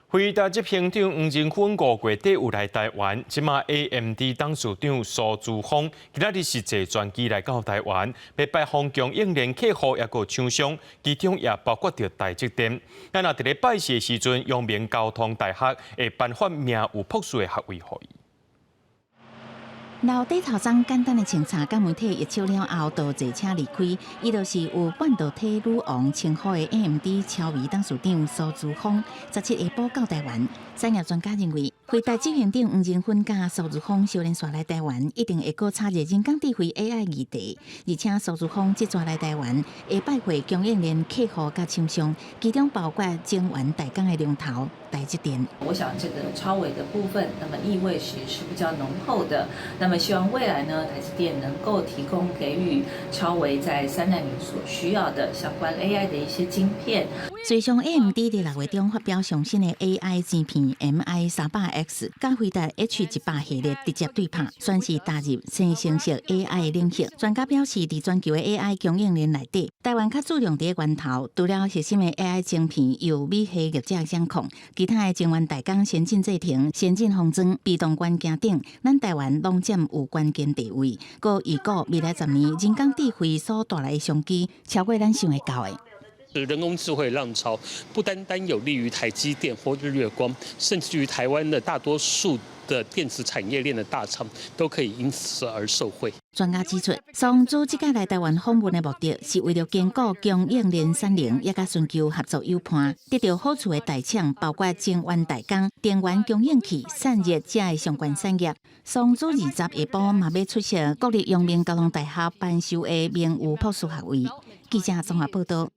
輝達執行長黃仁勳五月底有來台灣，這馬 AMD 董事長蘇姿豐今仔日是坐專機來到台灣，欲拜訪供應鏈客戶抑閣廠商，其中也包括著台積電。咱若佇咧拜四的時陣，陽明交通大學會頒發名譽博士的學位予伊。留短頭鬃簡單的清查，佮媒體握手了後，就坐車離開。伊就是有半導體女王稱呼的 AMD 超微董事長蘇姿豐，17下晡到台灣。產業專家認為，輝達執行長黃仁勳佮蘇姿豐相連紲來台灣，一定會閣炒熱人工智慧 AI 議題。而且蘇姿豐這逝來台灣，會拜會供應鏈客戶佮廠商，其中包括晶圓代工的龍頭台積電。我想這個超微的部分，那麼意味其實是比較濃厚的。那麼希望未來呢，台積電能夠提供給予超微在3納米所需要的相關 AI 的一些晶片。隨上 AMD 佇6月中發表上新的 AI 晶片 MI300X，佮輝達 H100系列直接對拍，宣示踏入生成式 AI 領域。專家表示，佇全球的 AI 供應鏈內底，台灣較注重佇源頭，除了核心的 AI 晶片由美系業者掌控，其他的晶圓代工、先進製程、先進封裝、被動元件等，咱台灣攏佔有關鍵地位。閣預估未來10年人工智慧所帶來的商機，超過咱想會到的。人工智慧浪潮不單單有利於台積電或日月光，甚至於台灣的大多數的電子產業鏈的大廠都可以因此而受惠。專家指出，蘇姿這擺來台灣訪問的目的是為了堅固供應鏈產能，也佮尋求合作友伴，得著好處的大廠包括晶圓代工、電源供應器、散熱這的相關產業。蘇姿20下晡嘛欲出席國立陽明交通大學頒授的名譽博士學位。記者綜合報道。